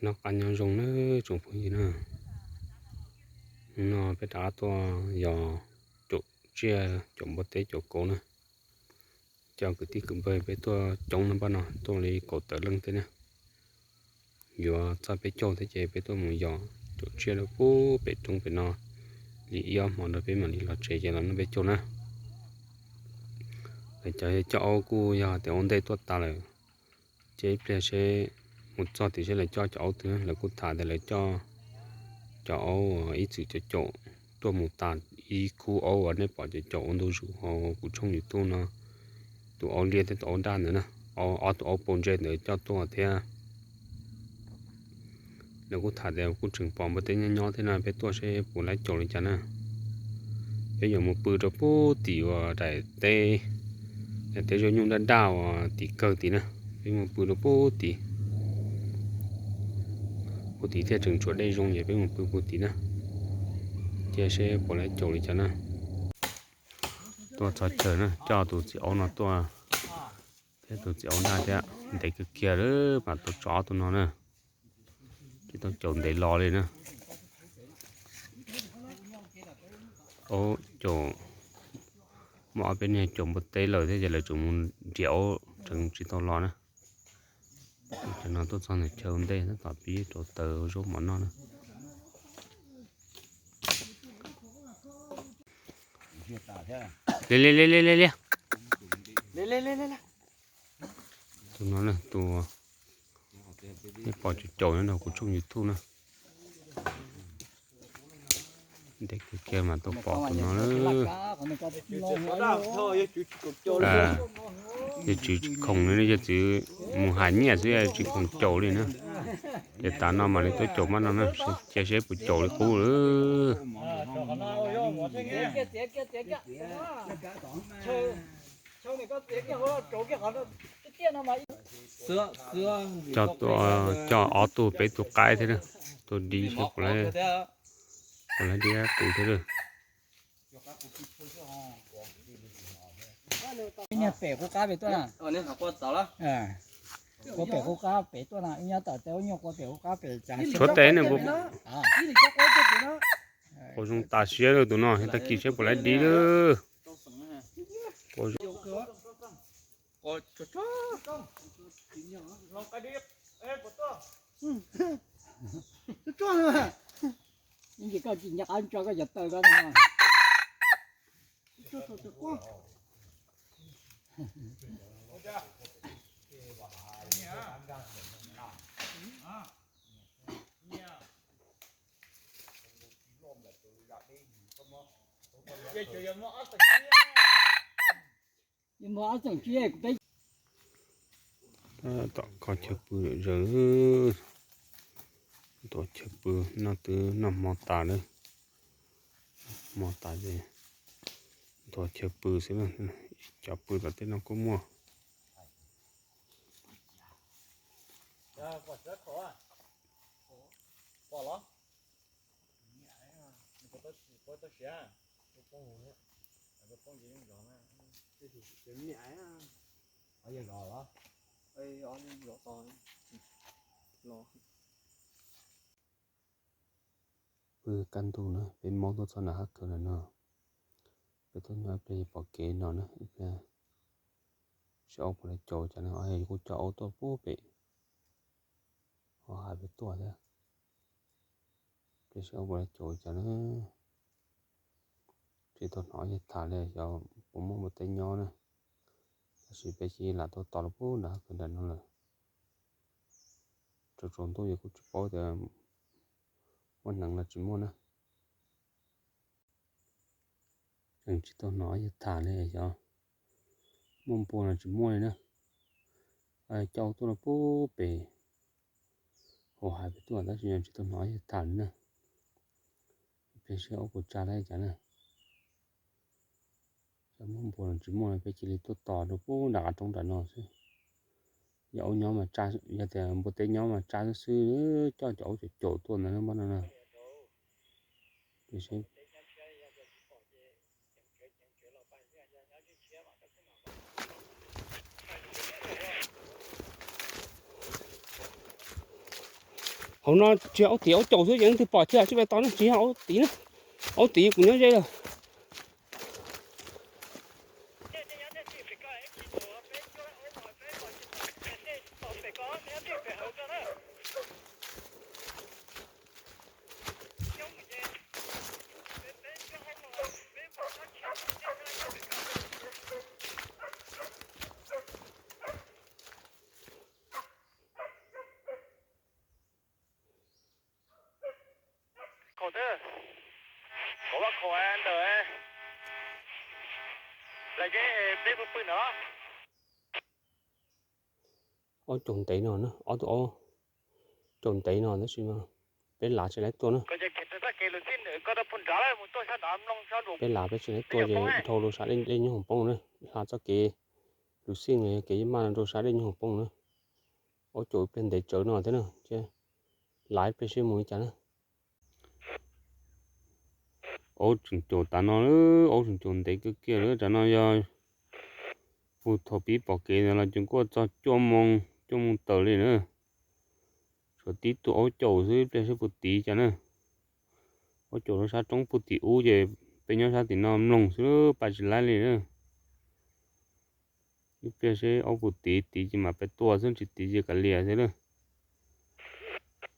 Noj qab nyob zoo nawb tsoom phooj ywg na. Hnub no peb rov qab tuaj yos caum tsiaj caum npua teb caum kauv na. Coj kwv tij kwv npawg peb tuaj coob na, npaj no tuaj li kaum tawm leej thiab na. Yuav txog peb caug thiab ces peb tuaj mus yos caum tsiaj rau pub pem roob pem no li ib ob hmo rau peb mam li los tsev ces los noj peb caug na. Lawv cov coj aub kuj yog tias ua ntej tuaj tas lawm. Ces ib pliag seb mus txog tim seb lawv coj cov aub twg, lawv kuj tham tias lawv coj cov aub ib txwm caum caum tuaj mus tas ib khub aub uas nej pom caum caum ua ntu zus hauv kuv tshooj YouTube no. Tus aub liab thiab tus aub daj ntawd na, ob tug aub paus ntse ntawd coj tuaj thiab. Lawv kuj tham tias kuj tseem pom npua teb nyob nyob thiab no, peb tuaj seb puas laib caum li cas na. Peb yuav mus pw rau pub tim uas daim teb, daim teb zaub nyuj daj daj uas tim kawg tid na. Peb mus pw rau pub tid, pub tid thiaj tseem tshuav dej zoo ces peb mus pw pub tid na. Cia seb puas laib caum li cas na. Tuaj txog chaw na, coj tus txiv aub no tuaj thiab tus txiv aub daj thiab, ntev kawg kiag lawm mas tuaj tso ob tug no na. Tsis tau caum ntev los li na. Aub caum, muaj ob peb niag caum npua teb lawm thiab ces lawv tseem mus nrhiav aub tseem tsis tau los na. Cov no tuaj txog ntawm chaw ua ntej tab tom pib rau taws zaub mov noj na. Liab liab liab liab liab. Tus no na, tus nej pom caum caum nyob rau kuv tshooj YouTube na. Ntev kawg kiag mas tuaj pom tus no na. Yawg tswv tsis khoom li, yawg tswv mus hais nyiaj xwb, yawg tsis khoom caum li na. Ces tas no mam li tuaj caum npaj no na, cia seb puas caum li qub lawm. Coj, coj ob tug peb tug qaib thiab na, tuaj dib seb puas laib dib qus thiab na. Ib niag pem qub qab pem tuaj na. Qub pem qub qab pem tuaj na, ib nyob tom tej ub nyuag qub pem qub qab pem cas. Tshuav tes ne. Quas zoo tas siab lawm tus no, tag kis seb puas laib dib lawm. Koj tsis nco qab tso koj cov taw ko no. Tom kho chaw pw lawm zaws, tom chaw pw no twb noj hmo tas lawm, hmo tas ces tom chaw pw xwb, cov pw tom tej no kuj muaj. Pw kaj ntug na, peb mob tuaj txog nram hab kawg ntawm no, peb tuaj nyob ib pliag pom kev no na, ib pliag seb aub puas lawv caum cas na, yog kuj coj aub tuaj pub pem hauv hav peb tuaj thiab. Peb seb aub puas lawv caum cas na. Tsis tau hnov yawg tham li xyov puas muaj npua teb nyob na, tab sis peb cia li lam tuaj tos los pub nram hab kawg nram no lawm. Tsaus tsaus ntuj yus kuj tsis paub tias muaj hneev los tsis muaj na. Tseem tsis tau hnov yawg tham li xyov muaj npua los tsis muaj li na. Coj aub tuaj los pub pem hauv hav peb tuaj tab sis tsis tau hnov yawg tham li na. Peb seb aub puas tsa li cas na. Xyov muaj npua los tsis muaj, peb cia li tuaj tos rau pub nram qab roob nram no xwb. Yog aub nyob mas tsa, yog tias npua teb nyob mas tsa xwb xwb, coj cov aub caum caum tuaj ntawd npaj no na. Peb seb. Hauv no tsis yog aub tim aub caum xwb ces leej twg pom thiaj tsis pais tos ne, tsis yog aub tim na, aub tim kuv nyob ze lawm. Khaum twb, khaum vaj khaum ntawm, lawv ces peb pw pw ntawd. Ob caum ntev no na, ob tug aub caum ntev no tab sis mas peb lav tsis laib tuaj na. Peb lav peb tsis laib tuaj ces dhau rau sab dej Nyoob Hoom Poob na. Hla txoj kev lus xij no yog kev yeb maj no rau sab dej Nyoob Hoom Poob na. Aub caum ib pliag ntev tsawv no thiab na, lav ib pliag seb mus li cas na. Aub tseem caum tas no, aub tseem caum ntev kawg kiag lawm. Tam no yog puag thaum pib pom kev ntawd los ces kuj txog cuaj moos, cuaj moos tawm li na. Tshuav tib tug aub caum xwb, ib pliag seb puag tid cas na. Aub caum rau sab roob puag tim ub ces peb nyob sab tim no mloog xwb, pais tsis laib li na. Ib pliag seb aub puag tid, tid ces mam pais tua xwb, tsis tid ces kav liam xwb na.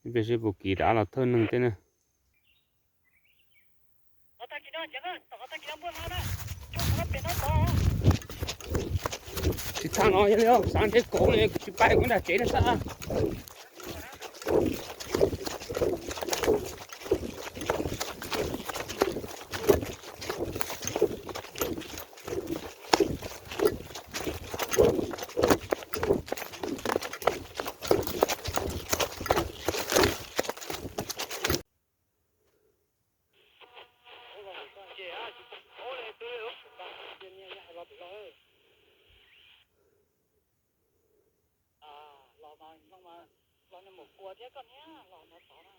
Ib pliag seb puag tid rov qab los thawj neeg teb na. Tsis txhaj no yog li xav nrhiav kauv li, kuv tsis pais, kuv nram tsev no xwb. Los mas, los mas, los nws mus kua thiab koj niag los no tod na.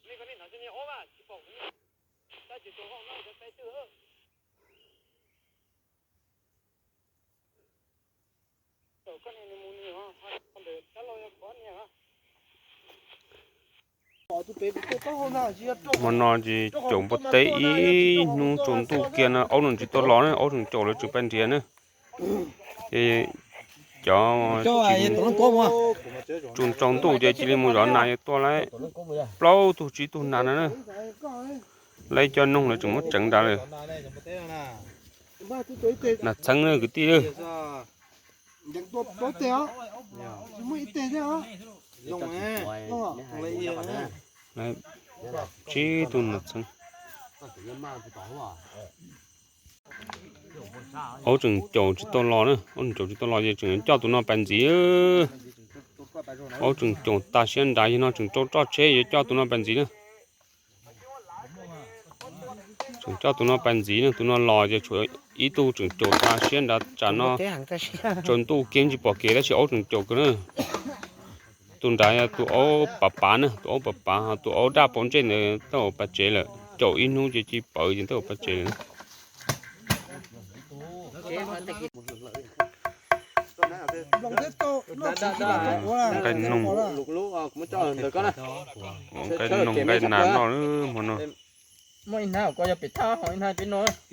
Nej koj nej hnov ces nej ob vas tsis pom kuv, tab sis tus hauj no cov peb twb. Hmo no ces caum npua teb ib hnub tsaus ntuj kiag no, aub no tsis tau los ne, aub tseem caum lawv tseem pais nrhiav na. Ces cov tsis, tsaus ntuj ces cia li mus zov nas, yuav tuaj lawm plaub tug tsib tug nas no na. Lawv coj noog lawv tseem muab tseev nrad lawm. Nas txheeb na kwv tij. Tsib tug nas txheeb. Aub tseem caum tsis tau los na, aub tseem caum tsis tau los ces tseem coj tus no pais ntxiv. Aub tseem caum tas siab nrad, yog no tseem rau roj tsheb yuav coj tus no pais ntxiv na. Tseem coj tus no pais ntxiv na, tus no los ces tshuav ib tug tseem caum tas siab nrad tsam no. Tsaus ntuj kiag tsis pom kev tab sis aub tseem caum kawg na. Tus nrad yog tus aub pav pav na, tus aub pav pav, ho tus aub daj paus ntsej ntawd tab tom pas tsev lawm, caum ib hnub ces cia li pawv ces tab tom pas tsev lawm. Nqaij noog, nqaij nas noj lawm hmo no.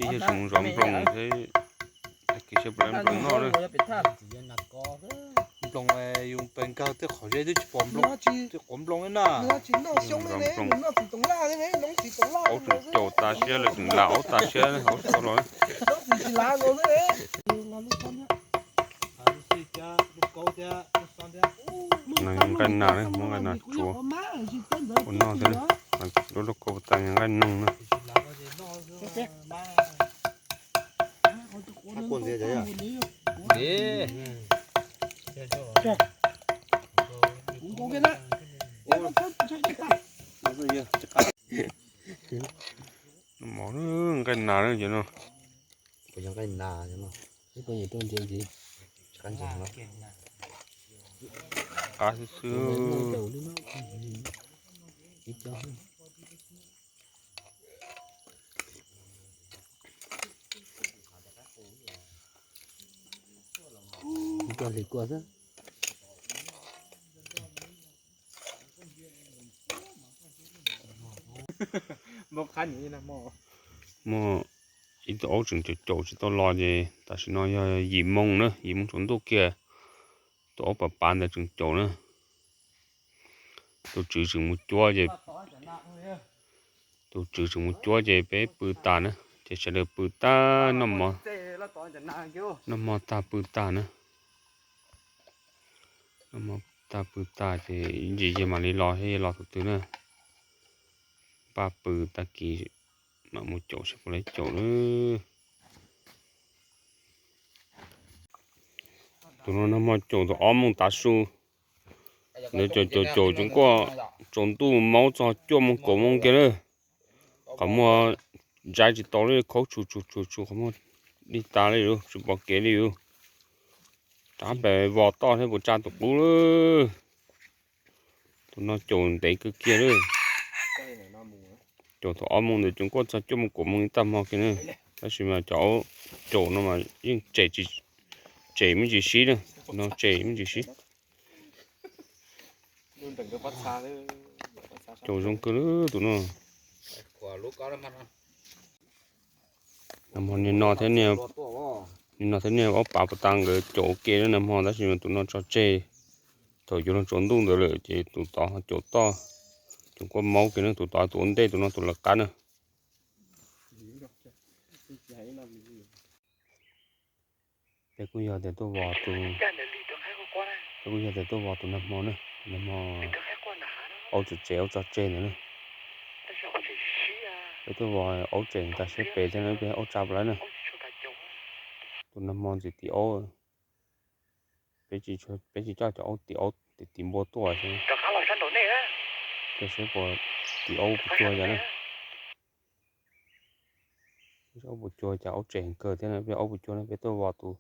Ib yog tseem zov nploos thiab, tag kis seb puas laib nploos noj lawm. Nploos yus pes nkag tej qhov zeb twb tsis pom nploos, twb quav nploos na. Zov nploos. Aub tseem caum tas siab lawm, tseem lav aub tas siab, aub tsis tau los. Nqaij nas, muab nqaij nas tsuav ua noj thiab. Lub lub kau tas nqaij noog na. Mov nqaij nas ces no. Qab xwb xwb. Kua hlis kua xwb. Muaj ib tug aub tseem caum caum tsis tau los ces tam sim no yog yim moo na, yim moo tsaus ntuj kiag, tus aub pav pav ntawd tseem caum na. Tus tswv tseem mus cuab ces, tus tswv tseem mus cuab ces peb pw tas na, ces sawv daws pw tag, noj hmo tag pw tag na. Noj hmo tag pw tag ces ib ntsis yawg mam li los, yog los tus twg na. Npaj pw tag kis mam mus caum saib puas laib caum na. Tus no nag hmo caum thaum ob moos tav su, ntawd caum caum caum tseem kuaj tsaus ntuj maub txog cuaj moos kaum moos kiag na. Qhov muag ntsaib tsis tau li, khaub tshus tshus tshus tshus, qhov muag dig tas li, tsis pom kev li. Rab pem vos toj thiab puas tsa tus qub lawm. Tus no caum ntev kawg kiag lawm. Caum thaum ob moos ntawd tseem kuaj txog cuaj moos kaum moos ib tag hmo kiag na. Tab sis mas cov aub caum no mas yeej tsem, tsem me ntsis sib na, no tsem me ntsis sib. Caum zoo kawg li tus no. Nag hmo niag no thiab, niag no thiab niag aub pav puas tas nkawd caum ua ke na nag hmo, tab sis mas tus no tso tseg. Thaum yuav luag tsaus ntuj ntawd lawm ces tus tod ho caum toj, caum kuaj maub kiag na, tus tod tus ua ntej, tus no tus lawv qab na. Peb kuj yog tias tuaj vos tus, peb kuj yog tias tuaj vos tus nag hmo na, nag hmo aub tseem tsem, aub tso tseg ntawd na. Peb tuaj vos aub tsem tas siab pem thiab na, peb aub tsa puas laib na. Tus nag hmo ntxiv tim aub, peb tsis coj cov aub tim, aub tim tim npua tuaj xwb. Cia saib puas tim aub puas cuag cas na. Aub puas cuag cas, aub tsem kawg thiab na, peb aub puas cuag na, peb tuaj vos tus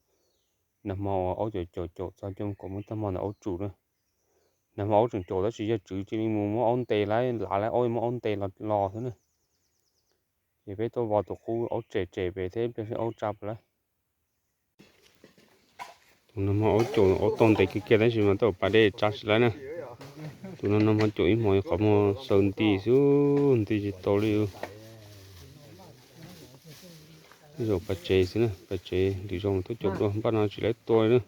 nag hmo uas aub caum caum caum txog cuaj moos kaum moos tag hmo ntawd aub tsum na. Nag hmo aub tseem caum tab sis yawg tswv cia li mus muab aub ntes lawm, lav lawm aub, muab aub ntes los los xwb na. Ces peb tuaj vos tus qub aub tsem tsem pem thiab, cia saib aub tsa puas laib. Tus no nag hmo aub caum, aub tau ntev kiag kiag tab sis mas tau pas dej tsa tsis laib na. Tus no nag hmo caum ib hmos qhov muag xaws nti xwb, nti tsis tau li. Ib zaug pas tsev xwb na, pas tsev lwm zaus tuaj caum dua, npaj no tsis laib tua li na.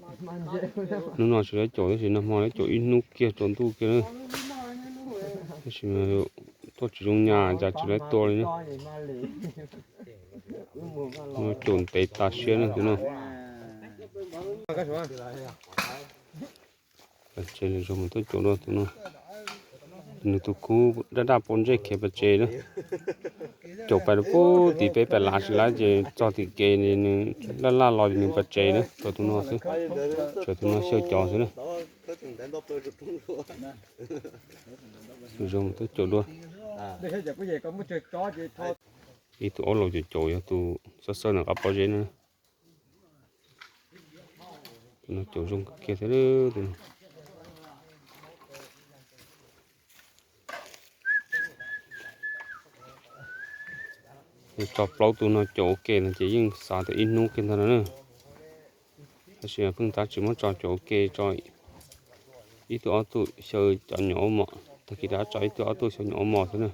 Hnub no tsis laib caum tab sis nag hmo laib caum ib hnub kiag tsaus ntuj kiag na. Tab sis tuaj tsis zoo nyas cas tsis laib tua li na. Caum ntev tas siab na tus no. Pas tsev lwm zaus mus tuaj caum dua tus no. Nws tus khub daj daj pov ntsej khiav pas tsev na. Caum pas pub tim peb pas lav tsis laib ces txog tim kev nws laj laj los nws pas tsev na, tshuav tus no xwb. Tshuav tus no xyaw cov xwb na. Lwm zaus mus tuaj caum dua. Ib tug aub laus caum caum yog tus xab xab ntawm qab pob zeb na. Tus no caum zoo kawg kiag thiab. Tso plaub tug no caum ua ke no ces yeej xav tias ib hnub kiag ntag no na. Tab sis pheej tab tsis muab tso caum ua ke, tso ib tug ob tug xyaw cov nyuam aub mos, tag kis rov tso ib tug ob tug xyaw nyuam aub mos xwb na.